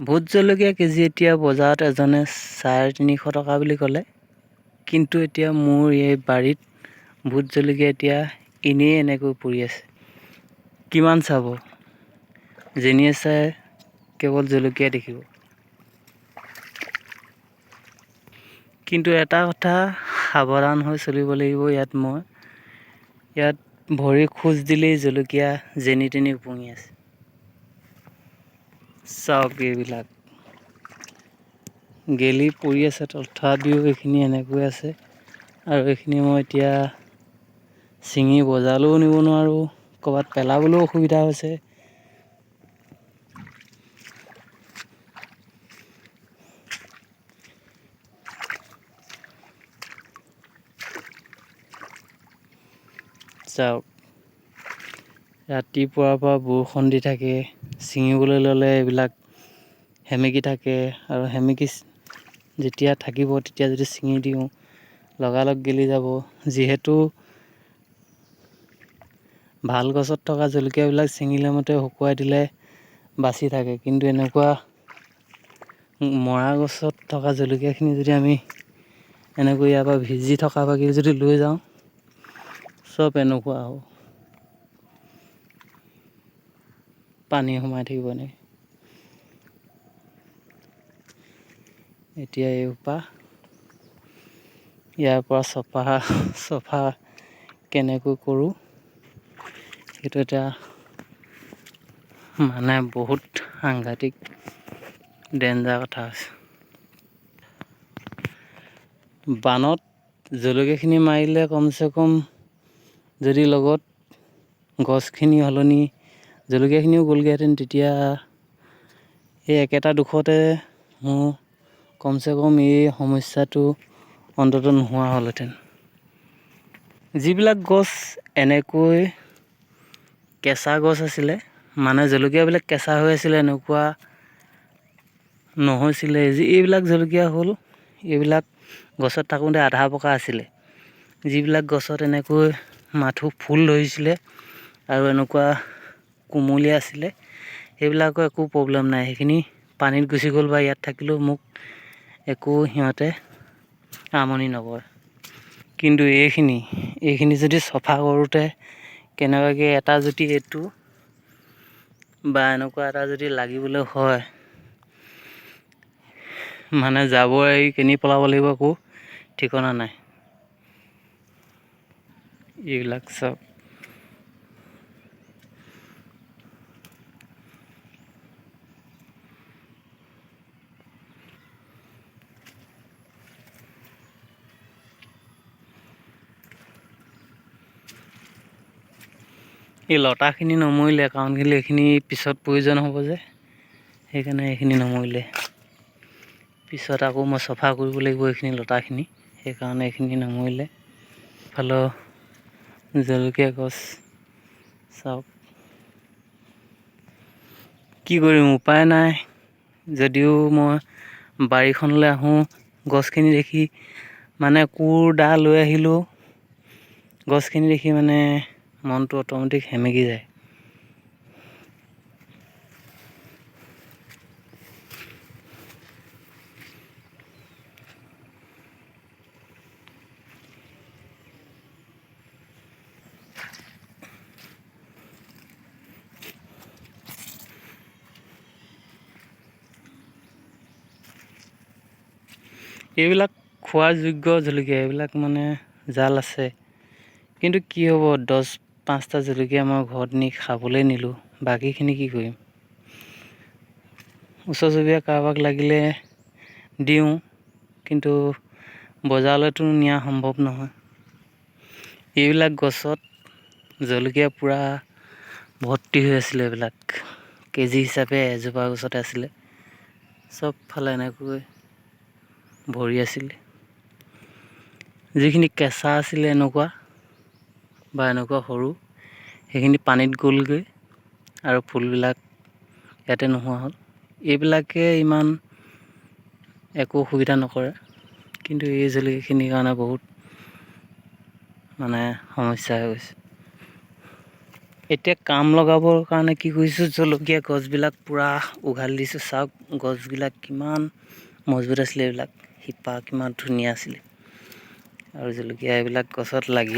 Vote জলকীয়া KG এতিয়া বজাৰত এজনে 350 টকা বুলি ক'লে, কিন্তু এতিয়া মোৰ এই বাৰীত ভোট জলকীয়া এতিয়া এনেই এনেকৈ পৰি আছে। কিমান চাব, যেনিয়ে চাই কেৱল জলকীয়া দেখিব। কিন্তু এটা কথা সাৱধান হৈ চলিব লাগিব ইয়াত, মই ইয়াত ভৰি খোজ দিলেই জলকীয়া যেনি তেনি উপঙি আছে। চাওক, এইবিলাক গেলি পৰি আছে, তথাপিও এইখিনি এনেকৈ আছে। আৰু এইখিনি মই এতিয়া ছিঙি বজাৰলৈও নিব নোৱাৰোঁ, ক'ৰবাত পেলাবলৈও অসুবিধা হৈছে। চাওক, ৰাতিপুৱাৰ পৰা বৰষুণ দি থাকে, ছিঙিবলৈ ল'লে এইবিলাক সেমেকি থাকে, আৰু সেমেকি যেতিয়া থাকিব তেতিয়া যদি ছিঙি দিওঁ লগালগ গেলি যাব। যিহেতু ভাল গছত থকা জলকীয়াবিলাক ছিঙিলে মতে শুকুৱাই দিলে বাচি থাকে, কিন্তু এনেকুৱা মৰা গছত থকা জলকীয়াখিনি যদি আমি এনেকৈ ইয়াৰ পৰা ভিজি থকা বাকী যদি লৈ যাওঁ, চব এনেকুৱা হ'ব, পানী সোমাই থাকিব এনেকৈ। এতিয়া এইসোপা ইয়াৰ পৰা চফা কেনেকৈ কৰোঁ সেইটো এটা বহুত সাংঘাতিক ডেঞ্জাৰ কথা আছে। বানত জলকীয়াখিনি মাৰিলে কমচে কম যদি লগত গছখিনি সলনি জলকীয়াখিনিও গ'লগৈহেঁতেন, তেতিয়া এই একেটা দুখতে মোৰ কমচে কম এই সমস্যাটো অন্ততঃ নোহোৱা হ'লহেঁতেন। যিবিলাক গছ এনেকৈ কেঁচা গছ আছিলে, মানে জলকীয়াবিলাক কেঁচা হৈ আছিলে, এনেকুৱা নহৈছিলে, যি এইবিলাক জলকীয়া হ'ল, এইবিলাক গছত থাকোঁতে আধা পকা আছিলে। যিবিলাক গছত এনেকৈ মাথো ফুল ধৰিছিলে আৰু এনেকুৱা কুমলীয়া আছিলে, সেইবিলাকৰ একো প্ৰব্লেম নাই, সেইখিনি পানীত গুচি গ'ল বা ইয়াত থাকিলেও মোক একো সিহঁতে আমনি নকৰে। কিন্তু এইখিনি যদি চফা কৰোঁতে কেনেবাকৈ এটা যদি এইটো বা এনেকুৱা এটা যদি লাগিবলৈ হয়, জাবৰ এৰি কেনি পেলাব লাগিব একো ঠিকনা নাই। এইবিলাক চব এই লতাখিনি নমৰিলে, কাৰণ কেলৈ এইখিনি পিছত প্ৰয়োজন হ'ব যে, সেইকাৰণে এইখিনি নমৰিলে। পিছত আকৌ মই চফা কৰিব লাগিব এইখিনি লতাখিনি, সেইকাৰণে এইখিনি নমৰিলে। ইফালেও জলকীয়া গছ চাওক, কি কৰিম উপায় নাই। যদিও মই বাৰীখনলৈ আহোঁ, গছখিনি দেখি কোৰ দা লৈ আহিলেও গছখিনি দেখি মনটো অট'মেটিক সেমেকি যায়। এইবিলাক খোৱাৰ যোগ্য জলকীয়া, এইবিলাক জাল আছে, কিন্তু কি হ'ব, 10-5টা জলকীয়া মই ঘৰত নি খাবলৈ নিলোঁ, বাকীখিনি কি কৰিম? ওচৰ চুবুৰীয়া কাৰোবাক লাগিলে দিওঁ, কিন্তু বজাৰলৈতো নিয়া সম্ভৱ নহয়। এইবিলাক গছত জলকীয়া পূৰা ভৰ্তি হৈ আছিলে, এইবিলাক কেজি হিচাপে এজোপা গছতে আছিলে, চবফালে এনেকৈ ভৰি আছিলে। যিখিনি কেঁচা আছিলে এনেকুৱা বা এনেকুৱা সৰু, সেইখিনি পানীত গ'লগৈ আৰু ফুলবিলাক ইয়াতে নোহোৱা হ'ল। এইবিলাকে ইমান একো অসুবিধা নকৰে, কিন্তু এই জলকীয়াখিনিৰ কাৰণে বহুত সমস্যা হৈ গৈছে। এতিয়া কাম লগাবৰ কাৰণে কি কৰিছোঁ, জলকীয়া গছবিলাক পূৰা উঘালি দিছোঁ। চাওক, গছবিলাক কিমান মজবুত আছিলে, এইবিলাক শিপা কিমান ধুনীয়া আছিলে আৰু জলকীয়া এইবিলাক গছত লাগি